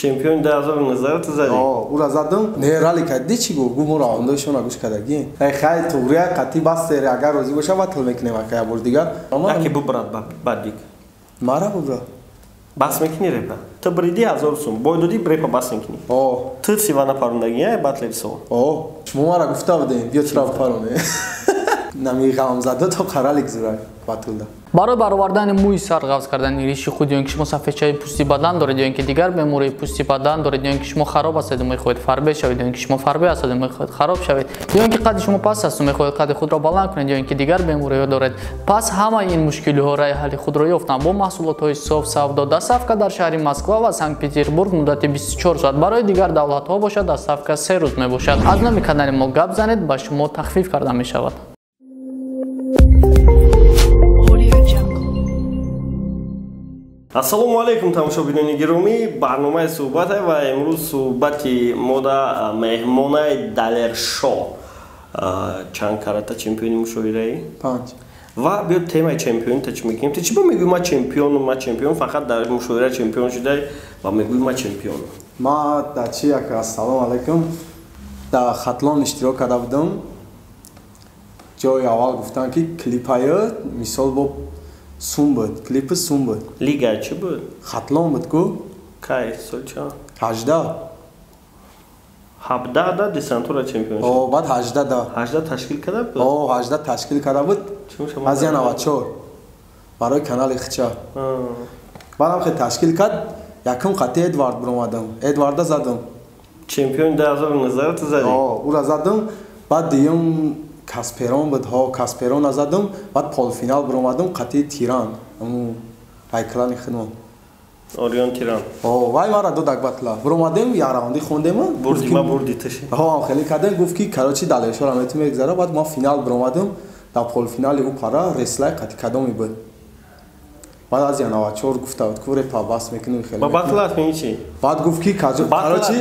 Чемпион 2019 ту задӣ? О, ура задам. Не, рали кардӣ чӣ гуфт? Гуфт мо раундҳояшонро гӯш кардагӣ. Эй хай туғрия қатъи бас сер агар розӣ боша батл мекунем ака як бор дигар. Яке бубрад бадик. Мара бубрад. Бас мекунӣ репа? Ту бриди 1000 сум, бой додӣ репа бас мекунӣ. О. Ту сива напарондагӣ, батлери сол. О, шумо мара гуфта будем, биё тура бупароне. Нами ғамзада то қаралик зурай батлда. Барои баровардани мӯи сар, ғафз кардани риши худ, ё ин ки шумо сафедчаи пӯсти бадан доред, ё ин ки дигар бемории пӯсти бадан доред, ё ин ки шумо хароб ҳастеду мехоҳед фарбе шавед, ё ин ки шумо фарбе ҳастеду мехоҳед хароб шавед, ё ин ки қадди шумо паст асту мехоҳед қадди худро баланд кунед, ё ин ки дигар бемориҳо доред, пас ҳамаи ин мушкилиҳо раи ҳалли худро ёфтанд бо маҳсулотҳои соф савдо. Доставка дар шаҳри Москва ва Санкт-Петербург муддати 24 соат, барои дигар давлатҳо бошад доставка 3 рӯз мебошад. Аз номи канали мо гап занед, ба шумо тахфиф карда мешавад. Ассалому алайкум, тамошобинони гиромӣ, барномаи суҳбате ва имрӯз суҳбати мо да меҳмонаи Далершо. Чанд карата чемпиони мушоираӣ? 5. Ва биё темаи чемпионита чӣ мекунем? Ту чӣ ба мегӯӣ ман чемпионам, ман чемпион, фақат дар мушоира чемпион шудай ва мегӯӣ ман чемпионам? Ма дар чӣ як ассалому алайкум, дар Хатлон иштирок карда будам. Ҷои аввал гуфтанд ки клипая мисол бо сум буд, клипи сум буд. Лига чӣ буд? Хатлон буд ку. Кай, сол чанд? 18. 17 да десантура чемпион шуд. О, баъд 18 да. 18 ташкил карда буд? О, 18 ташкил карда буд. Аз 94 барои канали Хича. Баъдам хе ташкил кард, якум қатъи Эдвард биромадам. Эдварда задам. Чемпиони 2019 ту задӣ? О, ура задам. Баъд дуюм Касперон буд, ҳо, Касперона задам, баъд полуфинал биромадам қатъи Тиран, ҳамун ҳайкалани худмон. Орион Тиран. О, вай мара додак батла. Биромадем, як раунди хондем. Бурди, ма бурди туши. Ҳо, ҳам хеле кардем, гуфт ки короче Далершоро мету мегзара, баъд ма финал биромадам, дар полуфинали ӯ пара Реслай қатъи кадоми буд. Баъд аз 94 гуфта буд, ку репа бас мекунем хеле. Ба батлат меги чӣ? Баъд гуфт ки короче,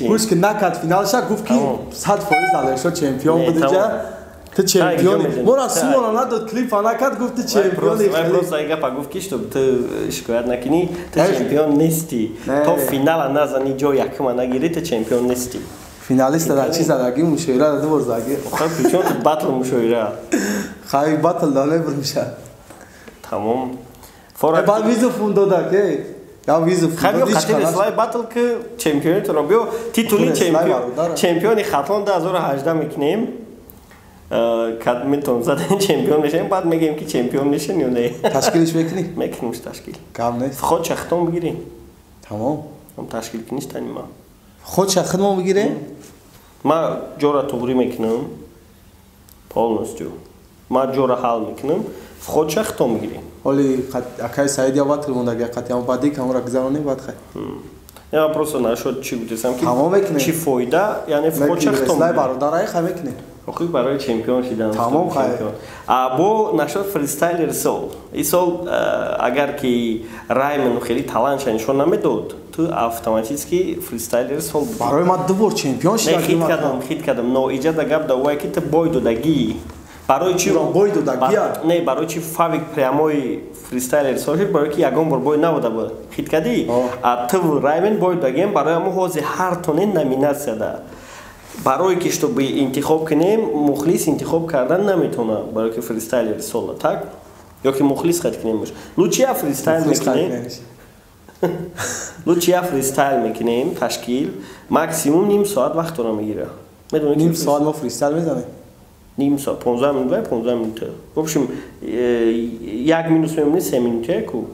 гӯш ки накард финалша, гуфт ки 100% Далершо чемпион буд инҷа. Ту чемпиони. Мора сумона надод, клипа накард, гуфт ту чемпиони. Вай просто ай гапа гуфт ки чтоб ту шикоят накунӣ, ту чемпион нестӣ. То финала назанӣ, ҷо якума нагирӣ, ту чемпион нестӣ. Финалиста дар чӣ задагӣ? Мушоира дар ду бор задагӣ. Хай причём тут батл мушоира? Хай батл да небур меша. Тамом. Баъд визу фун додак, эй. Я визу фун. Хай биё қатъи Реслай батл ки чемпионитро биё титули чемпион чемпиони Хатлон 2018 мекунем. Кад метавон задан чемпион мешавем, баъд мегӯем ки чемпион мешавем ё не. Ташкилиш мекунӣ? Мекунемш ташкил. Гап нест. Худша худтон бигирем. Тамом. Ҳам ташкил куниш тани ма. Худша худмон бигирем? Ма ҷора туғрӣ мекунам полностью. Ма ҷора ҳал мекунам. Худша худтон бигирем. Ҳоли акай Саид я батл мондаги қатъи баъди камра гузаронем баъд хай. Я просто нашуд чӣ гуфтесам ки тамом мекунем. Чӣ фоида, яъне худша худтон. Реслай бародарай хай мекунем. Охи барои чемпион шидан. Тамом хай. А бо нашуд фристайлер сол. И сол агар ки Раймен хеле талантша нишон намедод, ту автоматически фристайлер сол будӣ. Барои ман ду бор чемпион шидам. Не, хит кардам, хит кардам. Но иҷа да гап да вай ки ту бой додагӣ. Барои чӣ бой додагӣ? Не, барои чӣ Фавик прямой фристайлер сол шуд? Барои ки ягон бор бой набуда буд. Хит кардӣ? А ту Раймен бой додагием, барои ҳамо ҳозир ҳар тоне номинатсия да. Барои ки чтобы интихоб кунем, мухлис интихоб кардан наметавонад, барои ки фристайлер сола, так? Ё ки мухлис хат кунем. Лучше я фристайл мекунем. Лучше я фристайл мекунем, ташкил. Максимум ним соат вақтро мегирад. Медонӣ ним соат мо фристайл мезанем? Ним соат, 15 минут, 15 минут. В общем, як минус мемонӣ, 3 минута ку.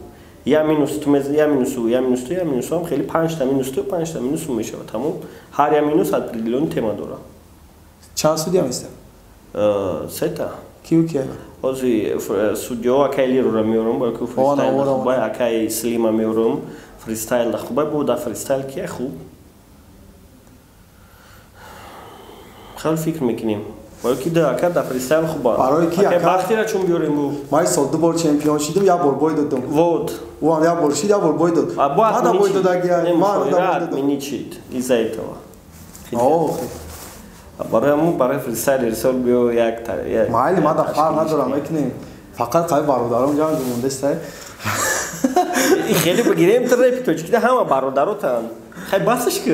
Я минус ту, я минусу, я минус ту, я минусу, ҳам хеле 5 та минус ту, 5 та минусу мешавад. Тамом. Ҳар я минус определённый тема дорад. Чанд судья места? Сета. Киу ки? Ҳозир судьяҳо акай Лироро меорам, барои ки фристайл хубай, акай Слима меорам, фристайл хубай, бо да фристайл ки хуб. Хеле фикр мекунем. Барои ки да ака да фристайл хуба. Барои ки ака бахтира чун биёрем бу. Ман сол ду бор чемпион шидам, як бор бой додам. Вот. Ӯ ҳам як бор шид, як бор бой дод. Ман да бой додаги, ман да бой додам. Миничид из-за этого. Ох. Барои ҳамун барои фристайлер сол биё як майли, ман да фарқ надорам, мекунем. Фақат қаби бародарам ҷанг мондаста. Хеле бигирем ту репи тоҷикида ҳама бародаротанд. Хай басш ки.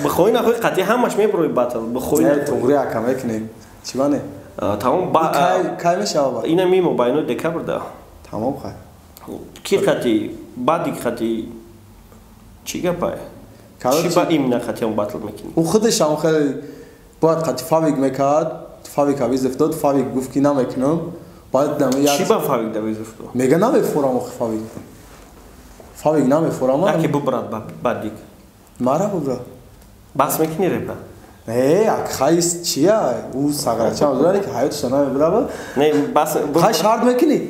Бихоҳӣ нахоҳӣ қатъи ҳамаш меброи батл. Бихоҳӣ не, туғри ака мекунем. Чӣ бане? Тамом ба кай мешава ба? Ина ми мобайно декабр да. Тамом хай. Ки қатъи баъди қатъи чӣ гапай? Чӣ ба имна қатъи он батл мекунӣ? Ӯ худаш ҳам хеле бояд қатъи Фавик мекард. Фавик вызов дод, Фавик гуфт ки намекунам. Баъд чӣ ба Фавик да вызов дод? Мега намефурам охи Фавик. Фавик намефурам. Яке бубрад бадик. Мара бубрад. Бас мекунӣ репа? Не, ак хайс чия? Ӯ сағрача дорад ки ҳаётша намебурава. Не, бас хай шарт мекунӣ?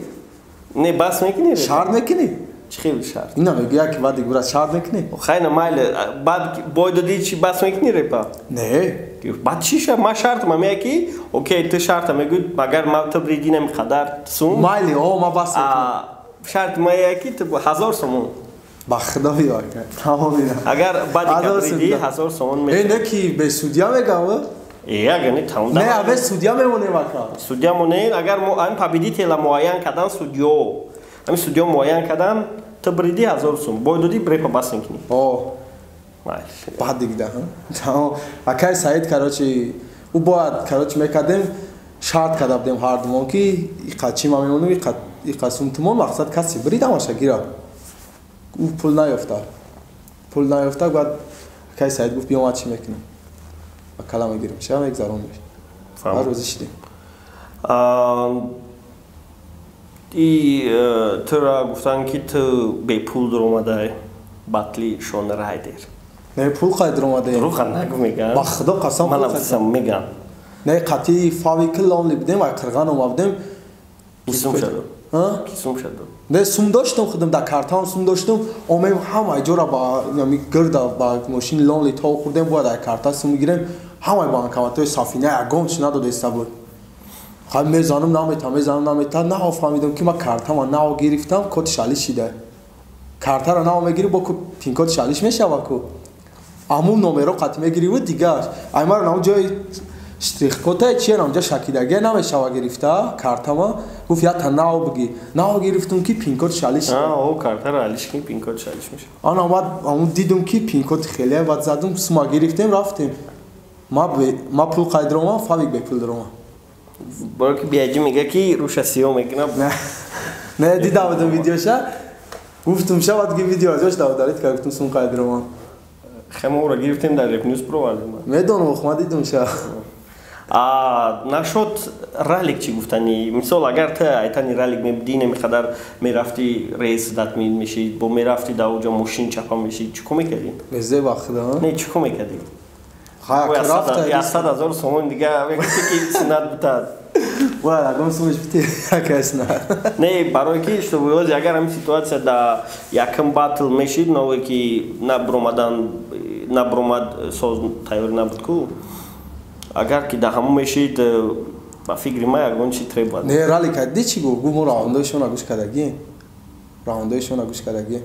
Не, бас мекунӣ? Шарт мекунӣ? Чӣ хел шарт? Ина мегӯяд ки баъд бубрад шарт мекунӣ? Хай на майли, баъд бой додӣ чӣ бас мекунӣ репа? Не. Баъд чӣ ша? Ма шартма мея ки окей, ту шарта мегӯй, магар ма ту бриди нами қадар сум? Майли, о, ма бас мекунам. Шарт мая ки ту 1000 сомон. Ба худо биёка. Тамом ина. Агар баъди кабриди 1000 сомон мешавад. Э, не ки бе судья мегам? Э, агар не тамом. Не, абе судья мемонем ака. Судья монем, агар мо ам победителя муайян кардан судьё. Ами судьё муайян кардан, ту бриди 1000 сом. Бой доди репа бас мекунӣ. О. Баъд дигда, ҳа? Акай Саид, короче, ӯ бояд, короче, мекардем, шарт карда будем ҳар думон ки иқа чӣ ма мемонем, иқа сум тумон, мақсад касе брид ҳамаша гира. Ӯ пул наёфта. Пул наёфта, баъд акай Саид гуфт биё ма чӣ мекунам? Ба кала мегирем, ша мегзаронем. Баъд розӣ шидем. И тура гуфтанд ки ту бепул дуромадай батли Шон Райдер. Не, пул қай дуромадай? Дурӯға нагу меган. Ба худо қасам пул қай. Меган. Не, қатъи Фавик Лонли будем, ай Қирған омад будем. Ки сум шадо? Ҳа? Ки сум шадо? Не, сум доштам худам, дар картаам сум доштам. Омем ҳамаи ҷора ба ями гирда ба мошини Лонли то хӯрдем, бояд ай карта сум гирем. Ҳамаи банкоматҳои Сафина ягон чиз надодаиста буд. Хай мезанам намета, мезанам намета, нао фаҳмидам ки ман картама нао гирифтам, коди шалиш шида. Картаро нао мегирӣ, бо пин-коди шалиш мешава ку. Амун номеро қатъ мегирӣ дигар. Ай маро нам ҷои штрих-кода чия нам ҷа шакидагия намешава гирифта картама. Гуфт ята нао бигӣ. Нао гирифтум ки пин-код шалиш. А, о картаро алиш ки пин-код шалиш мешава. Ана баъд амун дидум ки пин-код хеле баъд задум, сума гирифтем, рафтем. Ма пул қайд ромам, Фавик бепул ромам. Барои ки биаҷи мега ки руша сиё мекунам. Не, дидам будам видеоша. Гуфтум ша баъд ги видео ҷош давдарид ка гуфтум сум қайд ромам. Хема ура гирифтем дар Реп Ньюс провардем. Медонам, ох, ма дидум ша. А нашод ралик чӣ гуфтанӣ? Мисол агар ту айтани ралик мебудӣ, намеқадар мерафтӣ рейс дат мешид, бо мерафтӣ дар оҷо мошин чапа мешид, чӣ кор мекардӣ? Безе вақт, не, чӣ кор мекардӣ? Хай, рафта 100 000 сомон дига мегуфтӣ ки суннат бутад. Бояд ягон сумаш битӣ, акай суннат. Не, барои ки чтобы оз агар ҳамин ситуатсия да якм батл мешид, нове ки набромадан, набромад соз тайёр набуд ку. Агар ки да ҳамон мешид, ба фикри ман ягон чи требовад. Не, ралик ди чӣ гуфт? Гуфт мо раундҳои гӯш кардагӣ. Раундҳои шона гӯш кардагӣ.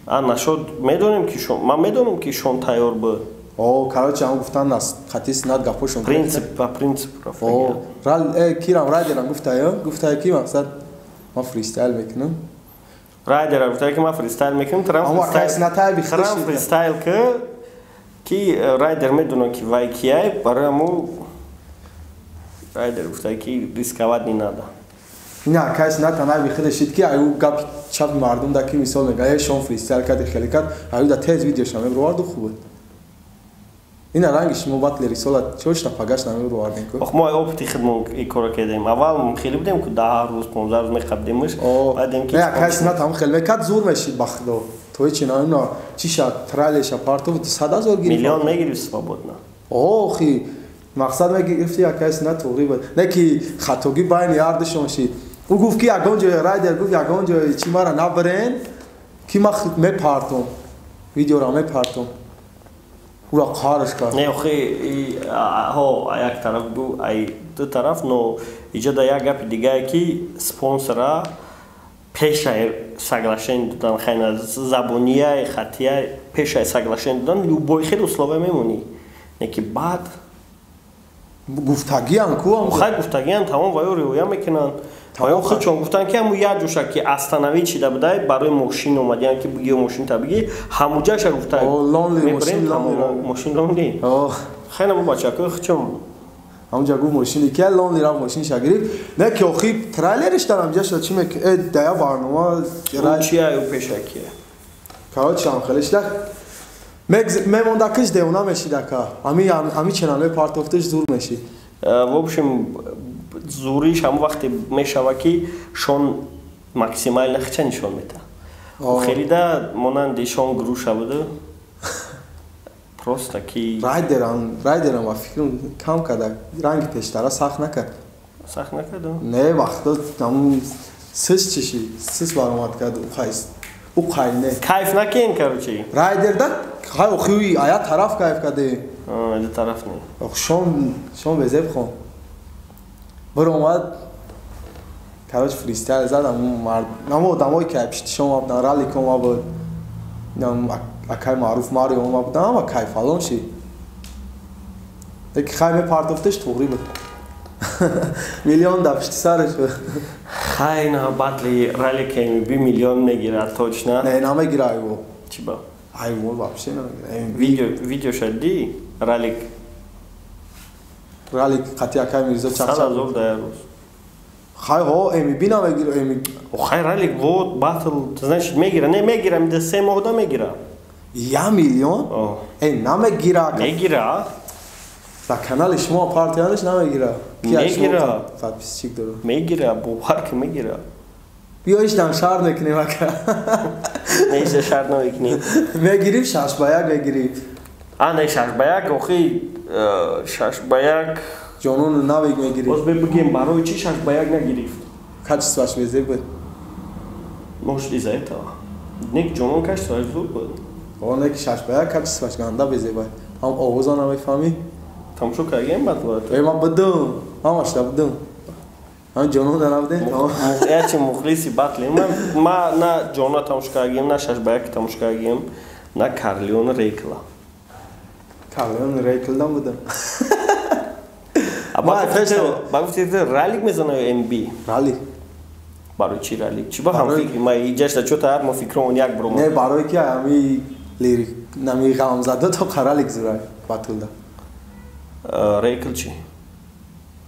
А нашод медонем ки шон, ман медонам ки шон тайёр буд. О, короче, ҳам гуфтан нас қатъи суннат гапошон. Принцип ба принцип рафта. О, рал кирам Райдерам гуфтая, гуфтая ки мақсад ман фристайл мекунам. Райдера гуфтая ки ман фристайл мекунам, трам фристайл. Фристайл ки Райдер медонад ки вай кияй, барои ҳаму Райдер гуфтая ки рисковать не надо. Ина кайс на танай бихида шид ки аю гап чап мардум да ки мисол мега, э шон фристайл кади хеле кард, аю да тез видеоша меброварду хуб. Ина ранги шумо батли рисола чошта пагаш намебровардем ку. Ох, мо опыти хидмон и кора кардем. Аввал хеле будем ку 10 рӯз, 15 рӯз мехабдемш, баъдем ки не, кайс на там хеле мекард, зур мешид ба худо. То чи на ина чиша тралеша партов 100 000 гирифт. Миллион мегирифт свободно. Охи, мақсад мегирифти якайс на туғри буд. Не ки хатогӣ байни ҳардушон шид. Ӯ гуфт ки ягон ҷой Райдер гуфт ягон ҷой чи мара набарен ки ман мепартом. Видеоро мепартом. Ура қарш кард. Не, охи, ҳо, як тараф бу, ай ду тараф, но иҷо да як гапи дигае ки спонсора пешай соглашение додан, хайна забонияй, хатияй, пешай соглашение додан, любой хел условия мемонӣ. Не ки баъд гуфтагиан ку хай гуфтагиан тамом ва ё риоя мекунанд. Оё худшон гуфтанд, ки ҳамун як ҷоша, ки остановить шида будай, барои мошин омадиян, ки бигӣ мошин та бигӣ, ҳамуҷаша гуфтанд. Мошин лонли. Хеле бо бачакои худшон. Ҳамунҷа гуфт, мошини ки лонли рафт, мошиниша гирифт. Не, ки охи трейлериш дар ҳамҷа шуда, чӣ мек э дая барнома. Чия ю пешакия? Короче, ҳам хеле шуда мемондакиш, девона мешидака. Ами ченалои партофташ зур мешид. В общем, зуриш ҳамон вақте мешава, ки Шон максимально хича нишон метаҳад. Хелида монанди Шон груша буда просто ки. Райдерам ба фикрам кам карда, ранги пештара сахт накард. Сахт накард? Не, вақто ҳамун сис чиши сис баромад кард, ӯ қай не. Кайф накен, короче. Райдерда хай охи ая тараф кайф карде. Ая тараф не. Шон безеб хон биромад, короче, фристайл зад. Ҳамун одамое ки пишти шон буданд, Ралик ома буд, акай Маъруф Марио ома буданд, ҳама кайфалон шид. Леки хай мепартофташ, туғрӣ буд, миллион да пишти сараш буд. Хай, на батли Ралик би миллион мегирад точно. Не, намегира айво. Чӣ ба? Айво вообще намегира. Видео шади Ралик. Ралик қати акай Мирзо. Чақчақ да рӯз. Хай, ҳо, МБ намегира, МБ. Хай, Ралик вот батл, значит, мегира, не мегира, мида 3 моҳда мегира. 1 миллион э намегира. Мегира. Дар канали шумо партиянаш намегира. Мегира. Подписчик дора. Мегира, бовар ки мегира. Биё, ишдам шарт мекунем, ака. Не, иша шарт намекунем. Мегириб, 6 ба 1 мегириб. А, не, 6 ба 1, охи 6 ба 1. Ҷонон навик мегириб. Боз бигем, барои чӣ 6 ба 1 нагирифт? Качествоаш безеб буд. Может, из-за этого. Нек, Ҷонон качествоаш зуд буд. О, не, ки 6 ба 1 качествоаш ганда безеба, ҳам овоза намефаҳмӣ. Тамошо кардем батла? Э, ман будум, ҳамашда будум, ҳам Ҷонон да набудем. Ячи мухлиси батли ман, ма на Ҷона тамошо кардем, на 6 ба 1 тамошо кардем, на Карлеон Рейкла. Карлеон Рейклдам будам. Ба гуфти, Ралик мезана ё МБ? Ралик. Барои чӣ Ралик? Чӣ ба ҳам фикри ма иҷашта чо таҳар мо фикромон як бро. Не, барои ки ҳами лирик нами ғамзада то Ралик зурай батлда. Рейкл чӣ?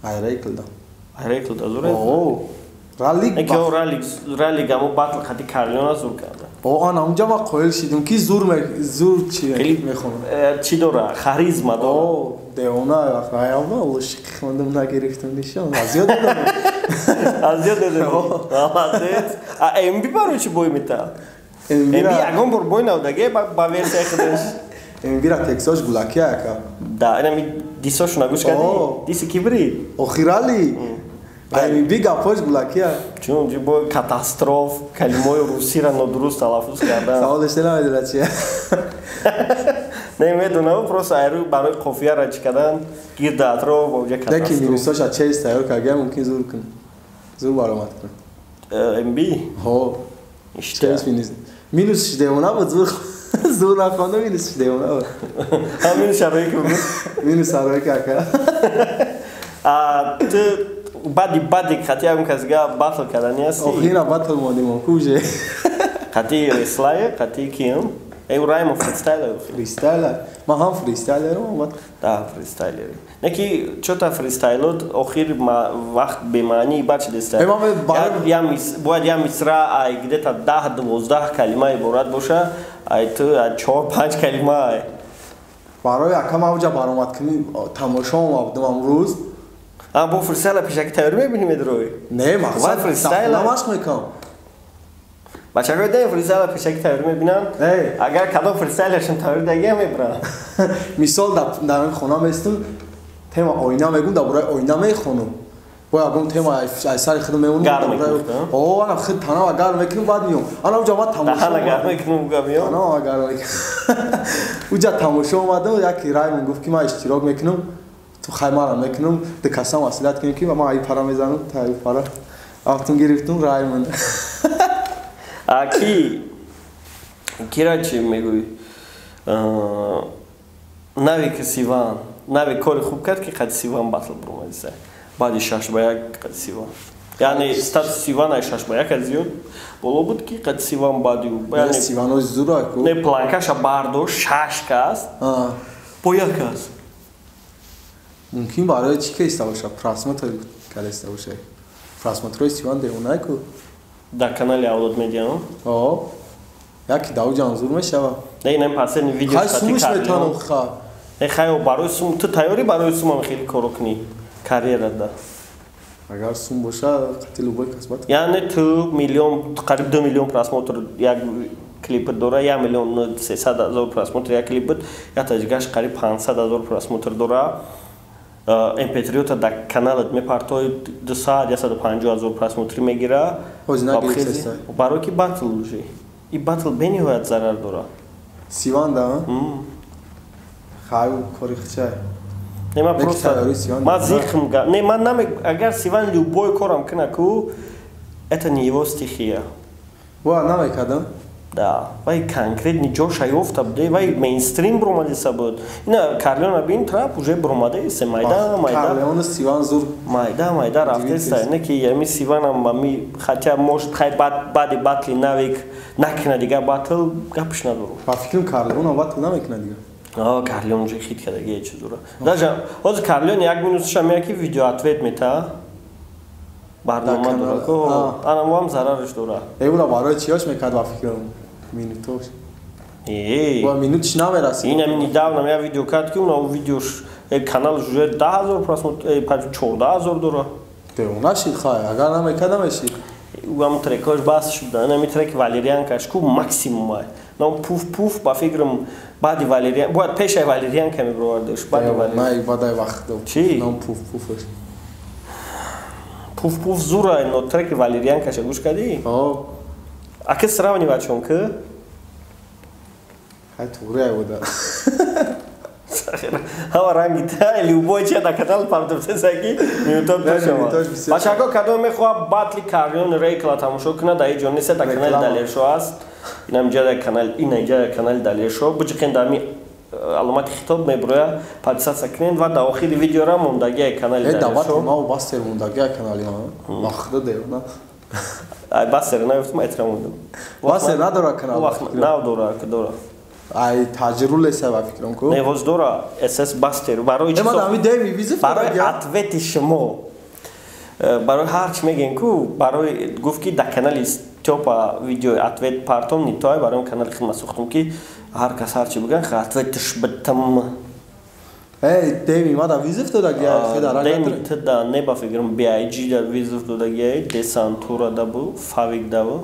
Ай, Рейклда. Ай, Рейклда зурай? О, Ралик. Ки Ралик, Ралик амо батл қати Карлеона зур карда. О, ана унҷа ма қоил шидум, ки зур зур чи мехонам. Чӣ дора? Харизма дора. О, девона аява лушқи хондам, нагирифтам нишон. Аз ёд додам. Аз ёд додам. Молодец. А МБ барои чӣ бой мета? МБ ягон бор бой навдаге ба версияи худаш. МБ ра текстош гулаки ака. Да, инами дисошо нагӯш кардӣ? Диси ки бирид? Охирали. МБ гапош гулакия. Чун бо катастроф, калимаҳои русиро нодуруст талаффуз кардан. Саволеш намедонад чи. Не, медонам, просто айру барои қофияра чӣ кардан, гирда атроф оҷа Леки катастроф. Минусоша чест тайёр карда, мумкин зур кунад. Зур баромад кунад. МБ? Ҳо. Чест минус. Минусш девона буд, зур зур нахонда, минусш девона буд. Ҳа, минус шарои ки буд. Минус шарои ки, ака. А ту баъди қати ягон касига батл кардани ҳасти? Охира батл мондим, куже. Қати Реслае, қати кием? Эй, Раймо фристайлер. Фристайлер. Ман ҳам фристайлерам, батл. Да, фристайлери. Не, ки чота фристайлот охир вақт бемаънии бачи деста. Бояд я мисра ай где-то 10-12 калима иборат боша, ай ту чор панҷ калима ай. Барои ака ман уҷа баромад кунӣ, тамошо омадам амрӯз. А бо фристайла пешаки тайёрӣ мебинӣ, медрои? Не, мақсад фристайла машқ мекунам. Бачаҳои даи фристайла пешаки тайёрӣ мебинанд. Агар кадом фристайлашон тайёрӣ дагия, мебаранд. Мисол, дар хона местум, тема оина мегум, дар бораи оина мехонам. Бо ягон тема ай сари худам мемонам. Гарм мекунам. О, ана худ танава гарм мекунам, баъд миём. Ана уҷа ма тамошо. Даҳана гарм мекунам, уга миём. Танава гарм мекунам. Уҷа тамошо омадам, яки Раймон гуфт, ки ман иштирок мекунам. Ту хай мара мекунам, ду каса маслиҳат кунем, ки ман ай пара мезанам, та ай пара. Афтум гирифтум Раймон. А ки кира чӣ мегӯӣ? Нави ки Сиван, нави кори хуб кард, ки қади Сиван батл буромадиса. Баъди 6 ба 1 қади Сиван. Яъне статус Сиван ай 6-1 зиёд боло буд ки қад Сиван баъди яъне Сивано зура ку. Не, планкаша бардошт 6 кас. Бо як кас. Мумкин барои чӣ кеста боша? Просмотр калеста боша. Просмотрои Сиван девонай ку. Дар канали Авлод Медиа. О. Яки давҷан зур мешава. Не, ин пасени видео хай сумш метавонам ха. Не, хай барои сум ту тайёрӣ барои сумам хеле коро кунӣ карьерада. Агар сум боша, қати любой касбат. Яъне ту миллион, қариб 2 миллион просмотр як клип дора, 1 миллион 300 ҳазор просмотр як клип буд, як таҷигаш қариб 500 ҳазор просмотр дора. MP3-та дар каналат мепартои 200 150 ҳазор просмотр мегира. Барои ки батл уже. И батл бениҳоят зарар дора. Сиван да? Хай кори хчай. Не, ман просто ман зихм, не, ман наме, агар Сиван любой корам кина ку, это не его стихия. Ва намекардам? Да, вай конкретни ҷоша ёфта буде, вай мейнстрим бромадеса буд. Ина Карлеона бин, трап уже бромадеса, майда майда. Карлеона Сиван зур. Майда майда рафтеса, не ки ами Сиванам ами хотя может хай баъди батли навик накина дига батл гапш надору. Ба фикрам Карлеона батл намекина дига. А, Карлеон уже хит кардаги чизура. Даже ҳозир Карлеон як минусша мея ки видео ответ мета. Барнома дора ко, анам зарарш дора. Эура барои чиёш мекард ба фикрам? Минутош. Ва минутш намерасид. Ин ами недавно я видео кард ки уна видеош канал уже 10 ҳазор просмотр, 14 ҳазор дора. Девона шид хай, агар намекард намешид. Уам трекош бас шуда, ами трек Валерианкаш ку максимум ай. Нам пуф пуф ба фикрам баъди Валериан, бояд пешай Валерианка мебровардаш, баъди Валериан. Не, баъди вақт. Чӣ? Нам пуф пуфаш. Пуф пуф зура, но треки Валерианкаша гӯш кардӣ? О. А ки сравнивать чон ки? Хай туғри ай буда. Ҳама ранги та любой чи дар канал партофтесаки минутот бошама. Бачако кадом мехоҳад батли Карлеон Рейкла тамошо кунад, дар ҷо нест, дар канали Далершо аст. Инам ҷа дар канал, ина ҷа дар канали Далершо. Буҷиқен дар ми аломати хитоб меброя, подписаться кунед ва дар охири видеора мондагии канали Далершо. Ма бастер мондагии канали ма. Вақт девона. Ай бастер наёфтум, айтра мондам. Бастер надора канал. Вақт надора, дора. Ай таҷру леса ба фикрам ку. Не, ҳоз дора SS Бастер. Барои чӣ? Ма ами деми визит барои ответи шумо. Барои ҳар чӣ мегем ку, барои гуфт ки дар канали Стёпа видео ответ партом не той, барои канали хидмат сохтум ки ҳар кас ҳар чӣ биган, ответш битам. Эй, деми ма да визит додаги, хеда деми ту да не ба фикрам BIG да визит додаги, Десантура да бу, Фавик да бу.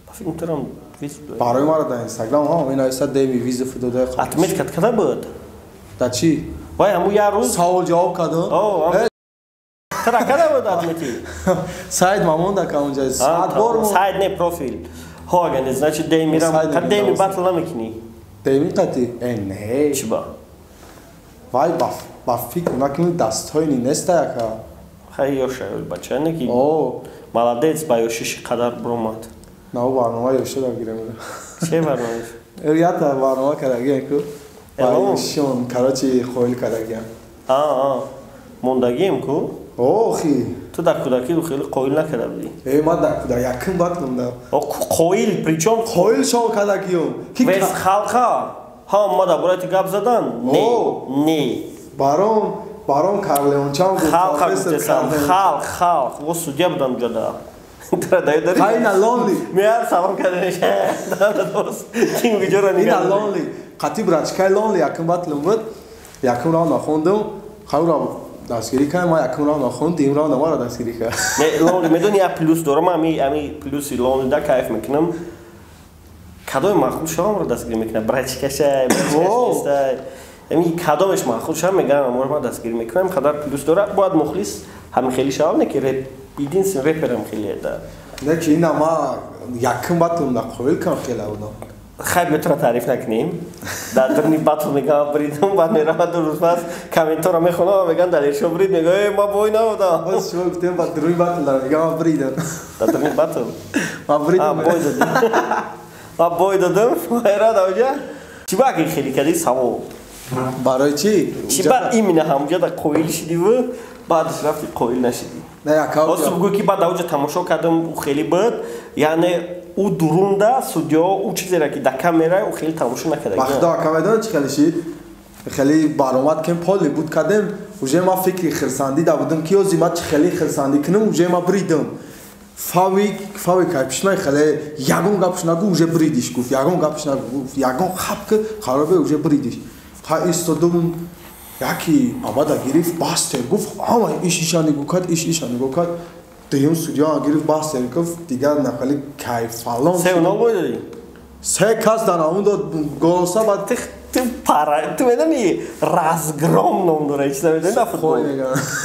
Ба фикрам турам барои маро дар Инстаграм ҳам ин айса деми визит дода. Отметка када буд? Да чӣ? Вай ҳаму як рӯз савол ҷавоб кардам. Тара када буд отмети? Сайд мамонда ка унҷа сад бор. Сайд не профил. Ҳо агар не, значит демирам. Ка деми батл намекунӣ? Деми қати? Э не. Чӣ ба? Вай ба фикр накунӣ дастҳои неста яка. Хай ёша бача не ки. Молодец ба ёшиши қадар бромад. На барнома ёша да гирем. Че барнома? Ята барнома карагиан ку. Шон, короче, хоил карагиан. А, мондагием ку? Охи. Ту дар кӯдакӣ хеле қоил накарда будӣ. Э, ман дар кӯдак якум батлам да. О, қоил, причём қоил шон кардагиём. Вес халқа. Ҳа, ма дар бораи ту гап задан? Не, не. Баром Карлеончам гуфт. Халқа гуфтесам, халқ, халқ. Во судья будам ҷода. Ина лонли. Меяр салом кардеш. Дос. Ким видеоро нигоҳ. Ина лонли. Қати брачкай лонли якум батлам буд. Якум раунд нахондум. Хайра дастгирӣ кардам, ман якум раунд нахондум, дуюм раунд маро дастгирӣ кард. Не, лонли медони як плюс дорам, ами плюси лонли да кайф мекунам. Кадоми маъқул шавамро дастгирӣ мекунам? Брачкаша, брачкаш. Ами кадомеш маъқул шавам мегӯям, аморо ман дастгирӣ мекунам, қадар плюс дора. Бояд мухлис ҳамин хеле шавам, не ки реп единственный реперам хеле да. Не ки ина ма якум батлам да қоил кам хеле будам. Хай бетра таъриф накунем. Дар дурни батл мегӯям бридам, баъд меравад ду рӯз пас комментора мехонам ва мегӯям Далершо брид, мегӯям э ма бой набудам. Боз шумо гуфтем ба дуруни батл дар мегӯям ма бридам. Дар дуруни батл? Ма бридам. Бой додем. Ма бой додам, хайра давҷа. Чӣ ба ки хеле кардӣ савол? Барои чӣ? Чӣ ба именно ҳамҷода қоил шидиву баъдаш рафти қоил нашидӣ? Ҳозир бугӯ ки баъд ауҷа тамошо кардам, ӯ хеле буд, яъне ӯ дурунда судьё ӯ чизеро ки да камера ӯ хеле тамошо накарда. Ба худо ака, медонӣ чӣ хеле шид? Хеле баромад кем поли буд кардем, уже ма фикри хирсандӣ да будам ки ози ма чӣ хеле хирсандӣ кунам, уже ма бридам. Фави фави кайпишмай хеле ягон гапш нагу, уже бридиш гуфт, ягон гапш нагу гуфт, ягон хап ки харобе, уже бридиш. Ха истодум, яки абада гирифт, бастер гуфт, ҳама иш иша нигоҳ кард, иш иша нигоҳ кард. Дуюм судья гирифт, бастер гуфт, дигар нахали кайфалон. 3-0 бой додӣ? Се кас дар ҳамун дод голоса, баъд Ту пара, ту медони, разгром ном дора, чиз намедони дар футбол?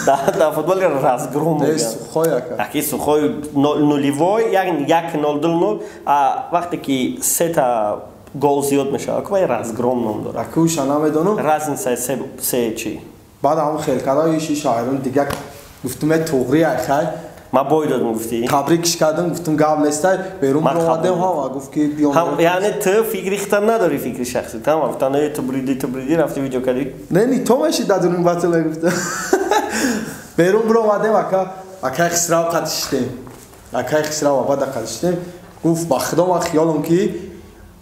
Дар футбол разгром мегӯянд. Сухой ака. Аки сухой нулевой, як як нол, ду нол, а вақте ки сета гол зиёд мешавад, вай разгром ном дорад. Аки уша намедонам. Разница се се чи? Баъд ҳамун хел када иши шаҳрон дигар гуфтум, е туғри ай хай. Ма бой додам гуфтӣ? Табрикш кардам, гуфтум гап нестай, берун омадем, ҳама гуфт ки биём. Яъне ту фикри худта надорӣ, фикри шахсӣ, тамом гуфтан, е ту бриди, ту бриди, рафти видео кардӣ. Не, не, то меши дар дурун батл мегуфтам. Берун биромадем, ака, акай Хисрав қад шиштем. Акай Хисрав абада қад шиштем. Гуфт, ба худо ман хиёлам ки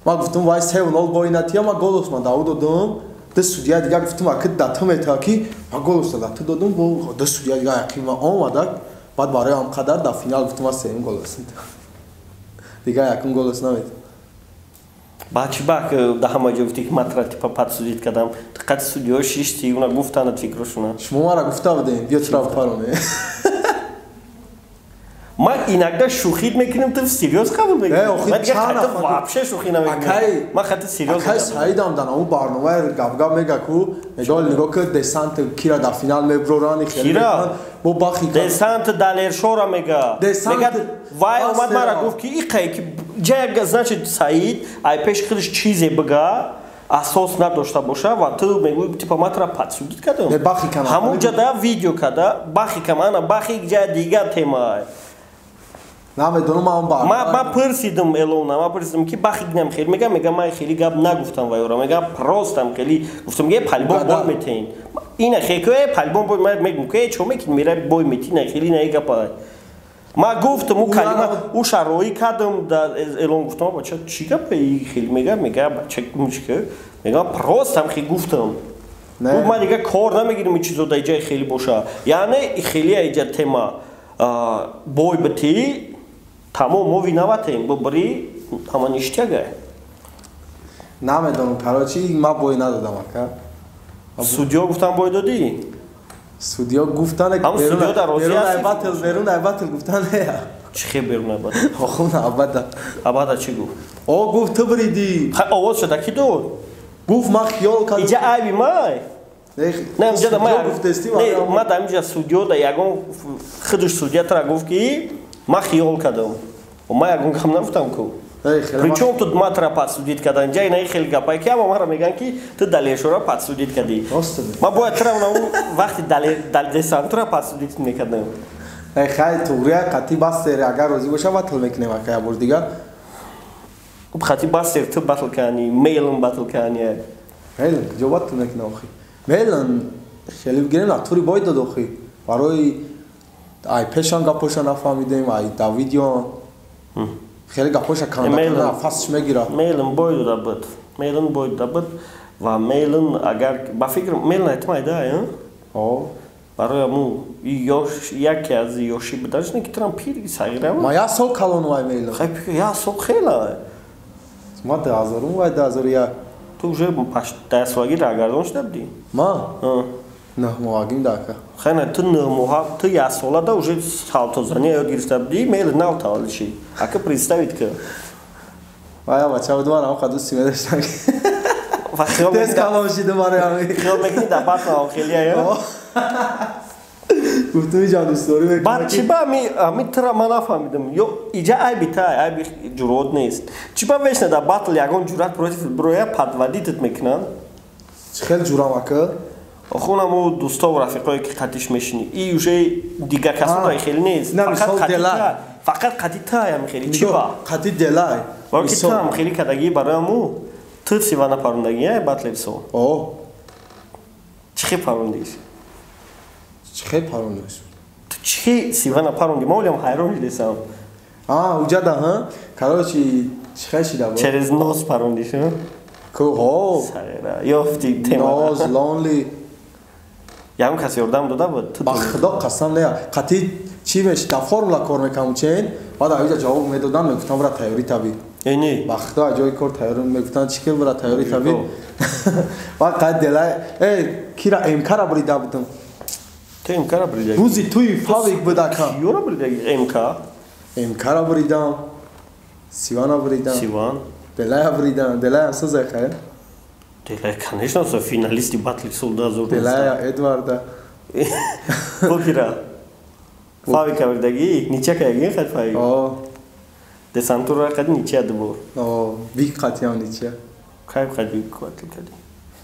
ман гуфтум вай 3-0 бой натия, ман голос ман даву додум. Ду судья дигар гуфтум, аки да ту метава ки ман голос да ту додум, бо ду судья дигар яқин ман омада. Баъд барои ҳам қадар дар финал гуфтум ман сеюм голос дигар якум голос наметавам. Баъд чӣ бак да ҳама ҷо гуфтӣ ки ман тра типа подсудить кардам? Қати судьё шишти, уна гуфтанад фикрошуна. Шумо мара гуфта будем, биё тура пароне. Ман иногда шӯхит мекунем, ту всерьёз қабул мекунӣ. Ман дигар хати вообще шӯхӣ намекунам. Ман хати серьёз. Акай Саидам дар ҳамун барномаи гапгап мега ку, мега нигоҳ ки десант кира дар финал меброрани хеле. Кира? Бо бахи десант Далершора мега. Мега вай омад мара гуфт ки иқай ки ҷая, значит Саид ай пеш худаш чизе бига асос надошта боша ва ту мегӯӣ типа ман тура подсудить кардам. Ҳамун ҷа да видео када бахи кам, ана бахи ҷая дигар тема. Намедонам ман бар. Ма пурсидам Элона, ма пурсидам ки бахи гнам хеле мега, мега ман хеле гап нагуфтам вайора, мега просто хеле гуфтам ки палбон бой метен. Ина хекое палбон бой ма мегум ки чо мекин мера бой метин, хеле на гапа. Ма гуфтам ӯ калима ӯ шарои кардам да Элон гуфтам бача чӣ гапа и хеле мега, мега бача мучка, мега просто хеле гуфтам. Ӯ ма дигар кор намегирам ин чизо дар ҷои хеле боша. Яъне хеле иҷа тема бой бити тамом мо виноватем, бубри ҳама ништяга. Намедонам, короче, ма бой надодам ака. Судьё гуфтан бой додӣ? Судьё гуфтан ҳам судьё дар розӣ аст. Берун батл, берун батл гуфтан не. Чӣ хе берун батл? Охун абада. Абада чӣ гуфт? О гуфт ту бриди. Ха овоз шуда ки дод? Гуфт ма хиёл кардам. Иҷа айби май. Не, инҷа ма не, ма дар инҷа судьё да ягон худаш судья тара гуфт ки ма хиёл кардам. Ма ягон гап нагуфтам ку. Причём тут ма тра подсудить кардан? Ҷа инаи хеле гапае ки ама мара мегӯянд ки ту Далершора подсудить кардӣ. Ма бояд тура вақти десантура подсудить мекардам. Хай туғрия қати бастер агар розӣ боша батл мекунем ака як бор дигар. Қати бастер ту батл кардани, мейлн батл кардани. Мейлн куҷо батл мекунам охи? Мейлн хеле бигирем натури бой дод охи. Барои ай пешам гапоша нафаҳмидем, ай да видео хеле гапоша канда фасш мегирад. Мейлн бой дода буд. Мейлн бой дода буд ва Мейлн агар ба фикр Мейлн айтма айда, а? Барои ҳамун ёш яке аз ёши буданаш не ки турам пир сағира. Ма як сол калону ай Мейлн. Хай як сол хела. Ма 2000 вай 2001. Ту уже даҳсолагӣ рагардон шуда будӣ? Ма? Нӯҳ моҳагим дака. Хай на ту нӯҳ моҳа, ту як сола да уже салтозанӣ ёд гирифта будӣ, Мейлн нав таваллуд шид. Ака представить ки. Вая бача буд ман ҳам қадусти медоштам. Ва хиёл тез калон шидам барои ҳамин. Хиёл мекунӣ дар батл хелия ё? Гуфтум иҷа дӯстдорӣ мекунам. Баъд чӣ ба ами тура ман нафаҳмидам. Ё иҷа айби та, айби ҷуръат нест. Чӣ ба вечно дар батл ягон ҷуръат против броя подводитат мекунанд? Чӣ хел ҷурам ака? Охун ҳаму дӯстову рафиқое ки қатиш мешинӣ. И уже дигар касоро хеле нест. Фақат қати та, фақат қати та ям хеле. Чӣ ба? Қати делай. Барои ки та ҳам хеле кардагӣ барои ҳаму ту сива напарондагӣ, батлевсо. О. Чӣ парондиш? Чӣ парондиш? Ту чӣ Сивана паронди? Ма олям ҳайрон шудесам. А, уҷада, ҳа? Короче, чӣ шида буд? Через нос парондиш, ҳа? Ко, Сағира, ёфти тема. Ноз, лонли. Ягон кас ёрдам дода буд? Ба худо қасам не. Қатъи чӣ мешид? Дар формула кор мекардам чен, баъд авиҷа ҷавоб медодам, мегуфтам бра тайёрӣ табӣ. Эни? Ба худо аз ҷои кор тайёрӣ мегуфтам чӣ ки бра тайёрӣ табӣ. Баъд қайд дела, кира МК-ра бурида будам. Ту МК-ра буридаги? Рӯзи туи Фавик буд ака. Киёра буридаги? МК? МК-ра буридам. Сивана буридам. Сиван. Делая буридам. Делая созай хайр. Делая, конечно, со финалисти батли сол 2019. Делая Эдварда. Бокира. Фавика буридаги? Нича каяги хад Фавик? О. Десантура қад нича дубор. О, бик қатиам нича. Кайф қад бик батл кади.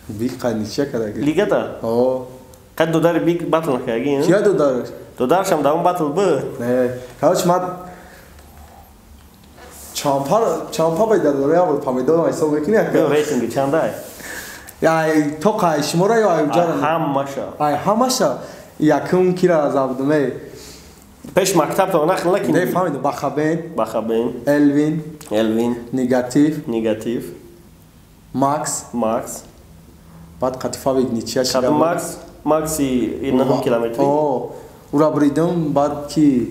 Бик қад нича кадаги. Лигата? О. Қад додари бик батл накаги? Кия додараш? Додаршам дар он батл буд. Не, короче, ман чампа байда дора, я буд помидорам ҳисоб мекунӣ ака? Рейтинги чандай? Ай, то қай шумора ё ай уҷара? Ҳамаша. Ай, ҳамаша. Якум кира забдум, эй. Пеш мактаб то нақл накунӣ? Не, фаҳмидам. Бахабен. Бахабен. Элвин. Элвин. Негатив. Негатив. Макс. Макс. Баъд қати Фавик ничия шида. Қад Макс, Макси 9 километри. О, ура бридам, баъд ки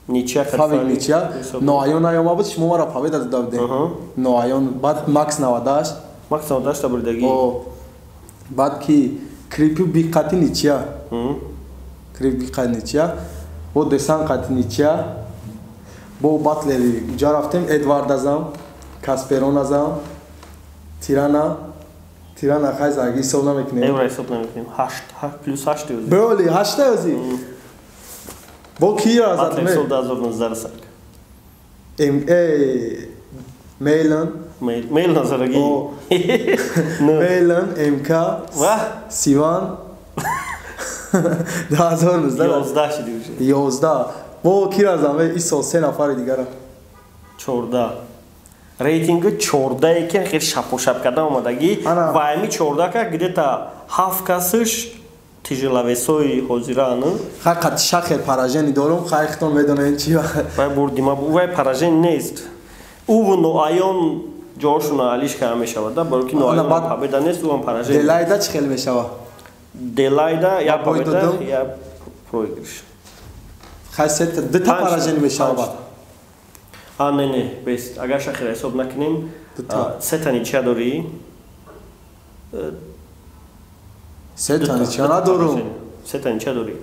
ничия Фавик ничия. Ноаён наёма буд, шумо маро победа дода будем. Ноаён, баъд Макс 98. Макс 98 бурдаги. О, баъд ки Крипи бик қати ничия. Крип бик қати ничия. Бо Десан қати ничия. Бо батлери уҷа рафтем, Эдвард азам, Касперон азам, Тирана. Тирана хай заги ҳисоб намекунем. Евро ҳисоб намекунем. 8 плюс 8 ёзи. Бёли 8 ёзи. Бо кира азад ме? Батлер сол 2019 сак. Мейлан. Мейлан зараги. Мейлан, МК, Сиван. 2019. 11 шиди уже. 11. Бо кира азам исол 3 нафари дигара. 14. Рейтинги 14 ки хел шапошап карда омадагӣ ва ами 14 ка где-то 7 касш тяжеловесои ҳозираан. Хай қад шахе поражени дорум, хай хитон медонем чи. Вай бурдима, вай поражени нест. Ӯ ноаён ҷоошуна алиш кара мешавад, да, барои ки ноаён победа нест, ӯ ҳам поражени. Делайда чӣ хел мешавад? Делайда я победа, я проигрыш. Хай сета дута поражени мешавад. А, не, не, бес. Агар шахира ҳисоб накунем, сета ничия дорӣ? Сета ничия надорум. Сета ничия дорӣ.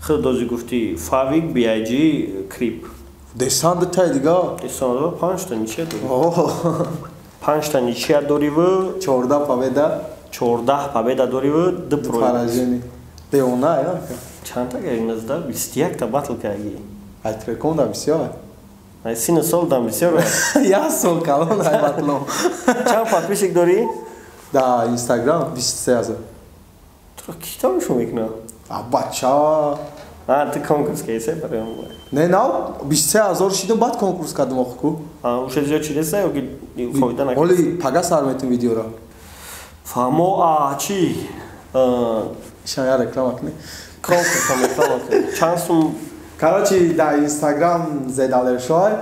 Худ дози гуфтӣ Фавик, BIG, Крип. Десан дутаи дига? Десан дора панҷта ничия дорӣ. Панҷта ничия дориву 14 победа. 14 победа дориву ду поражени. Деона, я? Чандта гаги назда? 21 та батл каги. Ай треконда бисёр. Ай сину сол дам бисёр. Я сол калон ай батлом. Чанд подписчик дорӣ? Да, Инстаграм 23 000. Туро ки тамошо мекунад? А бача. А, ту конкурс кардӣ барои он? Не, нав 23 000 шидам, баъд конкурс кардам охку. А, уша зиёд шидеса ё ки фоида накард? Ҳоли пага сар метум видеоро. Фаҳмо, а чӣ? Ишам я реклама кунӣ. Конкурсам реклама кунӣ. Чанд сум? Короче, да Инстаграм зедалершой.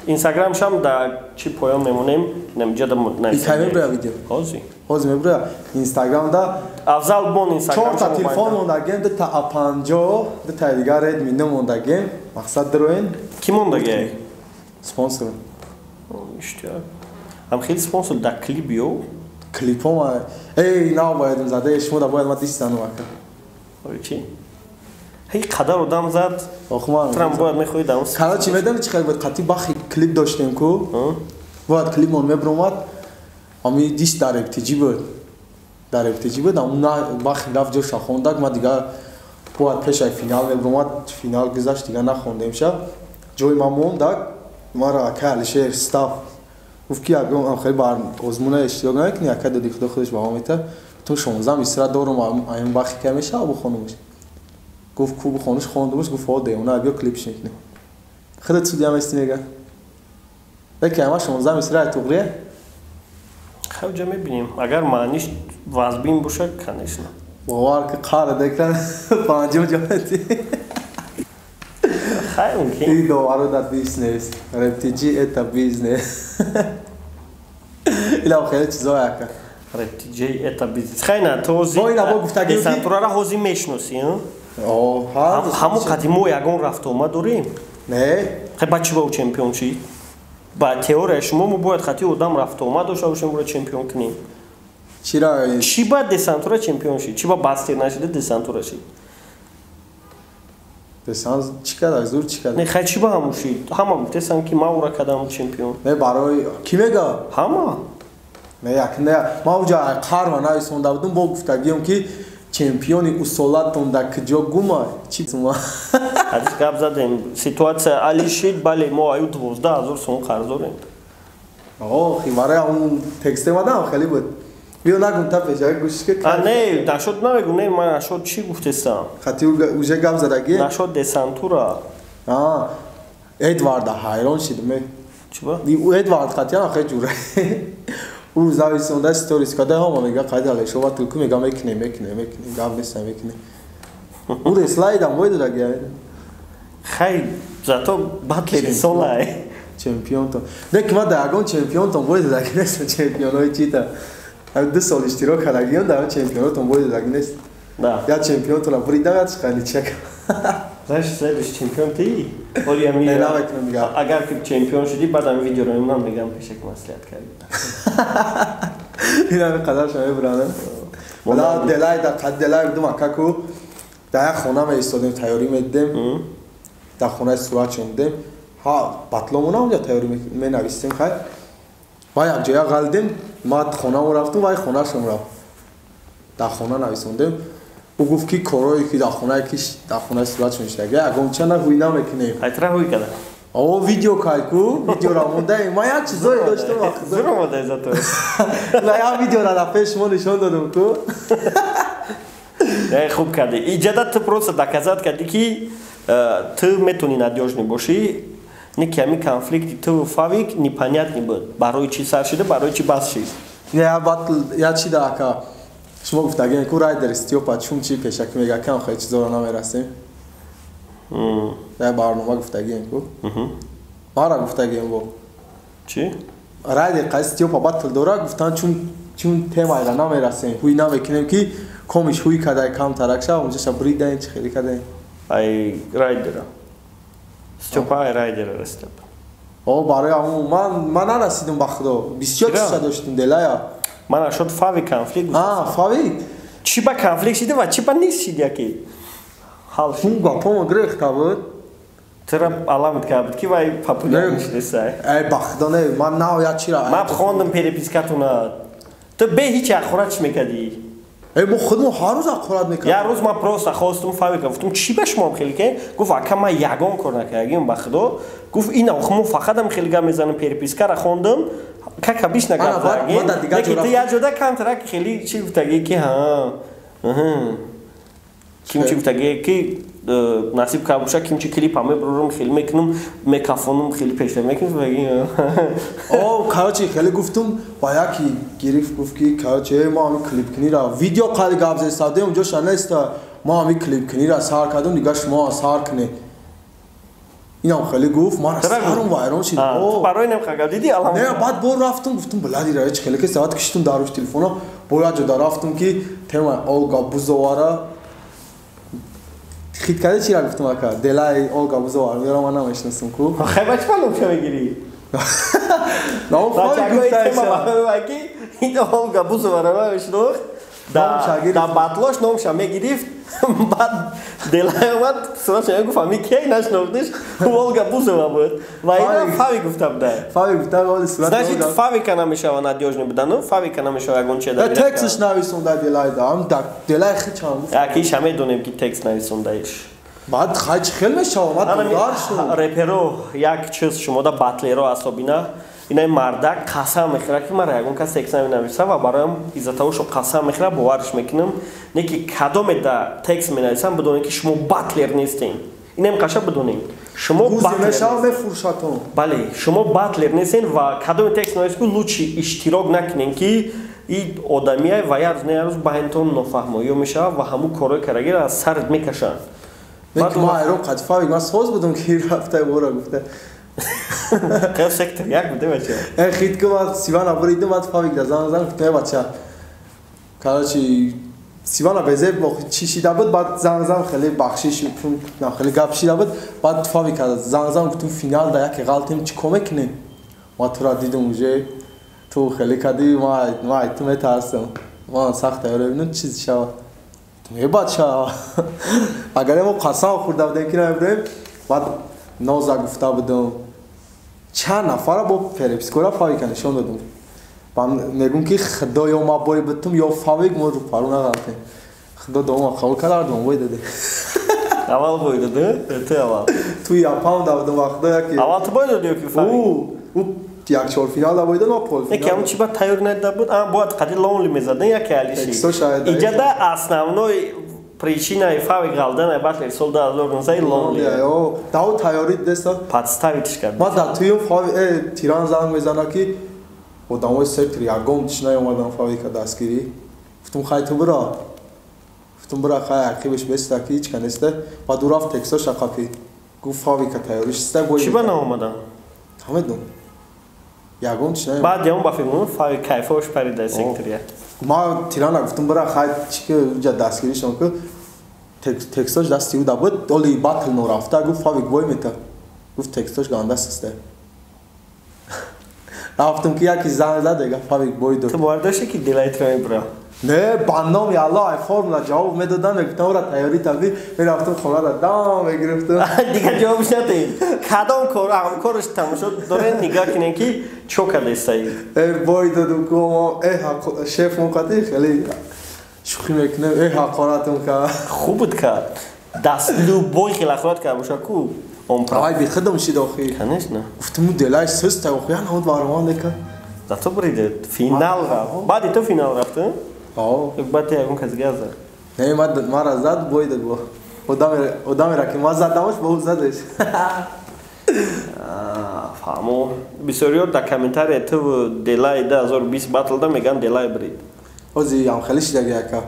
Инстаграм шам да чӣ поён мемонем? Намҷа да нависем. Икай меброя видео. Ҳозир. Ҳозир меброя. Инстаграм да Афзал бон Инстаграм. 4 та телефон мондагем, 2 та А50, 2 та дигар Redmi 9 мондагем. Мақсад дароен. Ки мондаге? Спонсор. Иштиёк. Ам хеле спонсор да клип ё? Клипо ма. Эй, нав боядм зада, шумо да бояд ма дистану ака. Ой чӣ? Ҳей қадар одам зад. Охман. Трам бояд мехоҳӣ дар он. Короче, медонӣ чӣ хел буд? Қатъи бахи клип доштем ку. Бояд клипмон мебромад. Ами дис дар FTG буд. Дар FTG буд, ам на бахи рафт ҷоша хондак, ма дигар бояд пешай финал мебромад, финал гузашт, дигар нахондем ша. Ҷои ма мондак, мара ака Алишер стаф гуфт ки ягон хеле бар озмуна иштирок намекунӣ, ака доди худо худаш ба ма мета. Ту 16 мисра дорум, ам бахи ка мешава бухонумаш. Гуфт ку бухонуш хондумаш, гуфт о деона биё клипш мекунем. Худат судья мести мега. Леки ама 16 мисра туғрия. Хавҷа мебинем. Агар маъниш вазбин бошад, конечно. Бовар ки қар декан панҷум ҷоти. Хай мумкин. И довару да бизнес. Рептиҷи это бизнес. Ила хеле чизо яка. Рептиҷи это бизнес. Хай на то ҳози. Бо ина бо гуфтагӣ десантурара ҳози мешносӣ, О, ҳа. Ҳамон қади мо ягон рафтуомад дорем? Не. Хай ба чӣ ба ӯ чемпион шид? Ба теория шумо мо бояд хати одам рафтуомад дошта бошем, ӯро чемпион кунем. Чира? Чӣ ба десантура чемпион шид? Чӣ ба бастер нашида десантура шид? Десант чӣ кард? Зур чӣ кард? Не, хай чӣ ба ҳамун шид? Ҳама гуфтесан ки ман ӯра кардам чемпион. Не, барои кӣ мега? Ҳама. Не, як не, ман уҷа қарма нависонда будам, бо гуфтагиём ки чемпиони усолатон дар куҷо гума? Чӣ сума? Ҳадис гап задем. Ситуация али шид, бале мо аю 12 000 сом қарз дорем. Охи, барои ҳамун тексте мадам хеле буд. Биё нагум та пешак гӯш ки. А не, нашод намегум, не, ман нашод чӣ гуфтесам? Хати уже гап задагӣ? Нашод десантура. А, Эдварда ҳайрон шидам. Чӣ ба? Эдвард хатиан хеле ҷура. Ӯ зависонда сторис када ҳама мега қайда алешова тулку мега мекунем, мекунем, мекунем, гап нест, мекунем. Ӯ реслайдам вой дадаги. Хай, зато батлери солай. Чемпионтон. Не ки ман дар ягон чемпионтон вой дадаги нестам, чемпионои чита. Ҳам 2 сол иштирок кардагиён дар чемпионотон вой дадаги нест. Да. Я чемпионтона буридам, я чиқани чек. Знаешь, следующий чемпион ты? Оли ами. Не, намекунам дигар. Агар ки чемпион шудӣ, баъд ами видеоро ман мегам пешак маслиҳат кардӣ. Ин ами қадар шама мебуранд. Бада делай да қад делай будум акаку дар як хона меистодем, тайёрӣ медидем. Дар хонаи суратшон будем. Ҳа, батломона онҷа тайёрӣ менавистем, хай. Ва якҷоя ғалдем, ман хонамо рафтум, вай хонашон рафт. Дар хона нависондем. Ӯ гуфт ки корое ки дар хонае ки дар хонаи суратшон шудага, ягонча на ҳуй намекунем. Айтра ҳуй када. О, видео кайку, видеора мондаем. Ман як чизое доштам вақт. Зур омадай зато. На, як видеора дар пеш шумо нишон додам ку. Не, хуб кардӣ. Иҷада ту просто доказать кардӣ ки ту метавонӣ надёжный бошӣ. Не ки ҳамин конфликти ту Фавик непонятный буд. Барои чӣ сар шида, барои чӣ бас шид? Я батл, я чи да ака. Шумо гуфтагем ку райдер Стёпа чун чи пешакӣ мега кам хеле чизоро намерасем. Дар барнома гуфтагем ку. Мара гуфтагем бо. Чӣ? Райдер қай Стёпа батл дора гуфтан чун темайра намерасем. Ҳуй намекунем ки комиш ҳуй кадай кам тарак шава, унҷаша бридаем чи хеле кадаем. Ай райдера. Стёпа ай райдера расида. О, барои ҳамун ман нарасидам ба худо. Бисёр чиза доштем делая. Ман ашод Фави конфликт. А, Фави? Чӣ ба конфликт шида ва чӣ ба нест шид яки? Ҳал шид. Ун гапомо гирехта буд. Тура аламат кард буд ки вай популяр шидесай. Эй, ба худо не, ман нав я чира. Ман хондам перепискатуна. Ту бе ҳеч ахурат чӣ мекардӣ? Эй, мо худмо ҳар рӯз ахурат мекардем. Як рӯз ман просто хостум Фавика гуфтум чӣ ба шумо хеле ке? Гуфт ака ман ягон кор накардагим ба худо. Гуфт ина мо фақат ам хеле гап мезанам, перепискара хондам. Как обычно гап задагим. Лекин ту як ҷода камтарак хеле чӣ гуфтагӣ ки ҳа. Ким чӣ гуфтагӣ ки насиб кард боша ким чи клипа мебурам хеле мекунам мекафонам хеле пешта мекунам. О, короче хеле гуфтум ва яки гирифт гуфт ки короче мо ҳамин клипкунира видео қали гап зестадем унҷоша неста мо ҳамин клипкунира сар кардем дига шумо сар кунед. Инам хеле гуфт ман сарам вайрон шид. Барои инам хагав дидӣ алҳамдулиллаҳ. Не, баъд бор рафтум гуфтум блади ра ҳеч хеле ки сават киштум дар рӯш телефона бо як ҷода рафтум ки темаи Олга Бузовара хит карда чира гуфтум ака делаи Олга Бузовара меёрам ман намешиносам ку. Хай ба чӣ маълум мегирӣ? На, ки ин Олга Бузовара намешинохт. Да батлош номша мегирифт, баъд делай омад суратша гуфт ами кей нашинохтиш Олга Бузова буд ва ина Фави гуфта буда. Фави гуфта оли сурат. Значит Фавика намешава надёжный будану Фавика намешава ягон че да. Текстш нависонда делай да ам да делай хичам гуфт. Яки иша медонем ки текст нависондаиш. Баъд хай чӣ хел мешава ман дудар шуд. Реперо як чиз шумода батлеро асобина инаи мардак қасам мехӯрад ки мара ягон кас текст наменависа ва бароям из-за того шо қасам мехӯрад боварш мекунам не ки кадоме да текст менависам бидонед ки шумо батлер нестем. Инам қаша бидонед. Шумо батлер мефуршатон. Бале, шумо батлер нестен ва кадоме текст нависед ки лучше иштирок накунед ки и одамия ва як рӯз на як рӯз байнтон нофаҳмоиё мешавад ва ҳамун корҳои карагиро аз сарат мекашанд. Баъд ма айрон қати Фавик ман соз будам ки рафта ора гуфта. Қел сектор як буде бача. Хит ку ман Сивана буридам, баъд Фавик да занг зад, гуфтам бача. Короче, Сивана безеб чӣ шида буд, баъд занг зад, хеле бахшиш, хеле гап шида буд, баъд Фавик занг зад, гуфтам финал да яке ғалтем чӣ кор мекунем? Ма тура дидам уже ту хеле кади, ма ту метарсам. Ман сахт тайёр бинам чиз шава. Е бача, агар мо қасам хӯрда будем ки намебурем, баъд ноза гуфта будам. Чанд нафара бо перепискора Фавика нишон додам. Мегӯм ки худо ё ма бой битум ё Фавик мо рӯпару нағалтем. Худо дома қабул кард, бой даде. Аввал бой даде? Ту аввал. Ту япам да будам ва худо яки. Аввал ту бой додӣ ё ки Фавик? Ӯ як чорфинал да бой дод, ма полфинал. Яке ҳамун чи ба тайёр надида буд, бояд қади Лонли мезадан яке Алиши. Иҷада основной причинаи Фавик ғалдана батлер сол 2019 Лонли. Дав тайёрӣ деста. Подставитш кард. Ма дар туюм Фавик Тиран занг мезана ки одамои сектор ягон тиш наёмадан Фавика дастгирӣ. Гуфтум хай ту бира. Гуфтум бира хай ақибаш беста ки ҳеч ка неста. Баъд ӯ рафт текстоша қапид. Гуфт Фавика тайёриш иста бой. Чӣ ба наомадан? Намедонам. Ягон тиш наёмад. Баъд ягон ба фикр Фавик кайфош парида сектория. Ма Тирана гуфтум бира хай чӣ ки уҷа дастгиришон ку. Текстош дасти ӯ да буд, оли батл норафта, гуфт Фавик бой мета. Гуфт текстош ганда систа. Рафтам ки яки занг зад, дега Фавик бой дод. Ту бовар дошти ки дилаи туро мебура? Не, ба номи Аллоҳ ай формула ҷавоб медодам, мегуфтам ора тайёрӣ таби, мерафтам хонара дам мегирифтам. Дигар ҷавобш надиҳед. Кадом кор, ҳамкораш тамошо доред, нигоҳ кунед ки чо кардастаи. Бой додум ку, шеф мо қати хеле шӯхӣ мекунем, ҳақоратам кард. Хуб буд кард. Даст любой хел ҳақорат кард боша ку. Он прав. Ай бихудам шид охи. Конечно. Гуфтам ӯ делаш суст охи, я намуд баромад мекард. Зато буриде финал рафт. Баъди ту финал рафт? О. Баъд ягон кас дига зад. Не, мара зад, бой дод бо. Одамера ки ма задамаш, бо ӯ задаш. Фаҳмо. Бисёриҳо дар комментария ту делаи 2020 батлда мегӯянд делаи бурид. Ози ам хеле шидаги яка.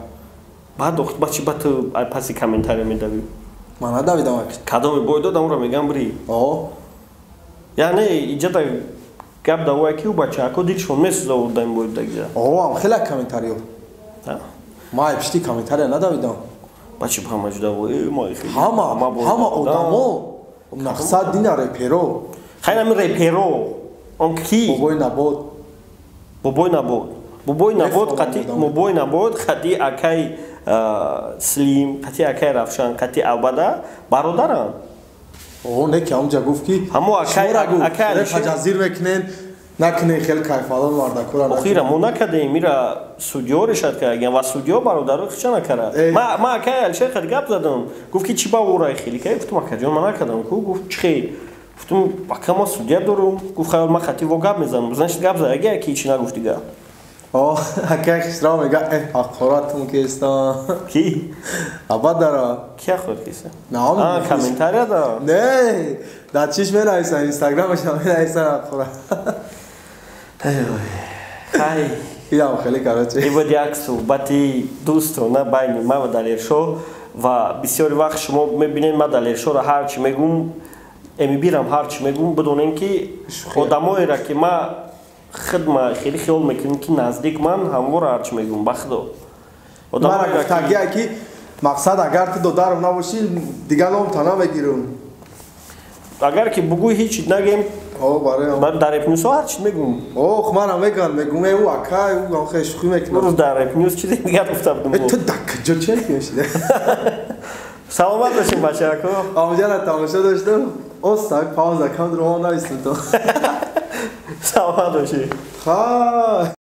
Баъд охт ба чи ба ту ай паси комментария медавӣ? Ман надавидам аки. Кадоме бой дод, амро мегӯям бирӣ. О. Яъне иҷада гап давое ки ӯ бачаако дилшон месӯза урдаин бой додагиа. О, ам хеле комментариё. Ма ай пишти комментария надавидам. Ба чи ҳама ҷуда во, ма хеле. Ҳама одамо мақсад дина реперо. Хайр ами реперо. Он ки? Бобой набод. Бобой набод. Бобой набод қати бобой набод қати акай Слим, қати акай Равшан, қати Абада бародаранд. О, не ки ҳамҷа гуфт ки ҳамо акай акай таҷазир мекунен, накунен хел кайфалон мардакора. Охира мо накардем, ира судьё решат кардаган ва судьё бародаро хича накард. Ма акай Алишер қати гап задам. Гуфт ки чӣ ба урай хели кай? Гуфтум акаҷон ман накардам. Ку гуфт чӣ хел? Гуфтум ака ма судья дорум. Гуфт хайр ма қати во гап мезанам. Значит гап зад, ага ки чӣ нагуфт дига. О, акай Хисрав мега, ҳақоратум киста. Ки? Абадара. Ки ҳақорат киста? На, комментария да. Не, дар чиш менависанд, инстаграмаш менависанд ҳақорат. Хай. Инам хеле короче. Ин буд як суҳбати дӯстона байни ман ва Далершо ва бисёри вақт шумо мебинед ман Далершоро ҳар чӣ мегӯм, МБ-рам ҳар чӣ мегӯм, бидонем ки одамоеро ки ман хидма хеле хиёл мекунем ки наздик ман ҳамвора ҳарчи мегӯм, ба худо. Мара гуфтагия ки мақсад агар ту додарам набошӣ, дигар номта намегирам. Агар ки бугӯй ҳеч нагем, О, барои дар Репнюсҳо ҳарчи мегӯм. Ох, манам мегӯям, мегӯм ӯ акай, ӯ ҳам хеле шӯхӣ мекунад. Рӯз дар Репнюс чизи дигар гуфта будам. Ту дар куҷо чен мешидӣ? Саломат бошем бачако. Омҷана тамошо доштам. Остак пауза кам дуром навистам то. Саломат бошӣ. Хай.